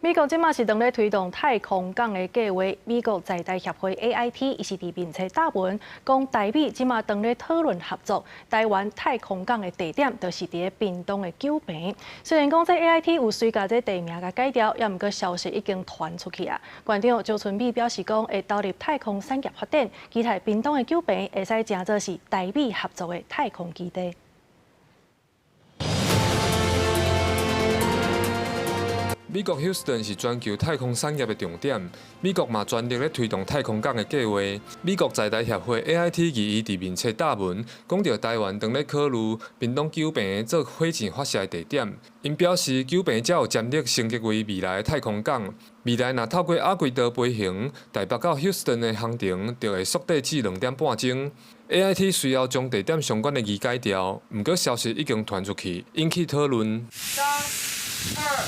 美國這馬是當咧推動太空港的計劃。美國在台協會 AIT 伊是佇面冊貼文，講台美這馬當咧討論合作，台灣太空港的地點就是佇咧屏東的九坪。雖然講這 AIT 有隨共這地名共改掉，也毋過消息已經傳出去啊。縣長周春米表示講，會投入太空產業發展，期待屏東的九坪會使成做是台美合作的太空基地。美國休斯頓是全球太空產業的重點，美國嘛全力咧推動太空港的計劃。美國在台協會 AIT 二一佇面冊貼文，講著台灣當咧考慮屏東九坪做火箭發射的地點。𪜶表示九坪才有潛力升級為未來的太空港。未來若透過亞軌道飛行，台北到休斯頓的航程就會縮短至2點半鐘。AIT 隨後將地點相關的字改掉，毋過消息已經傳出去，引起討論。三、二、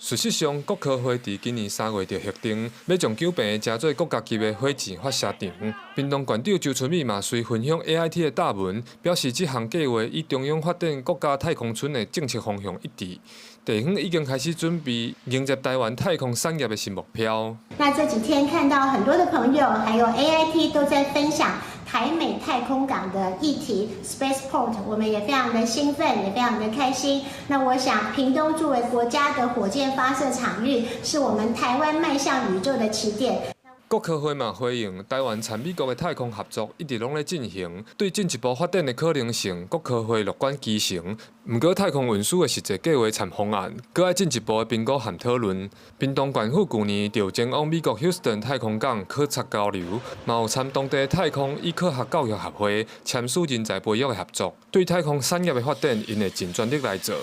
事實上，國科會佇今年3月就核定，欲將九坪成做國家級的火箭發射場。屏東縣長周春米嘛隨分享 AIT 的貼文，表示這項計劃與中央發展國家太空村的政策方向一致。地方已經開始準備迎接台灣太空產業的新目標。那這幾天看到很多的朋友，還有 AIT 都在分享台美太空港的議題，Spaceport，我們也非常的興奮，也非常的開心。那我想，屏東作為國家的火箭發射場域，是我們台灣邁向宇宙的起點。國科會嘛回應，台灣參美國的太空合作一直攏咧進行，對進一步發展的可能性，國科會樂觀其成。毋過太空運輸的實際計劃參方案，閣愛進一步的評估和討論。屏東縣府舊年就前往美國休斯頓太空港考察交流，嘛有參當地太空與科學教育協會簽署人才培育的合作，對太空產業的發展，𪜶會盡全力來做。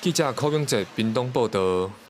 記者柯明哲屏東報導。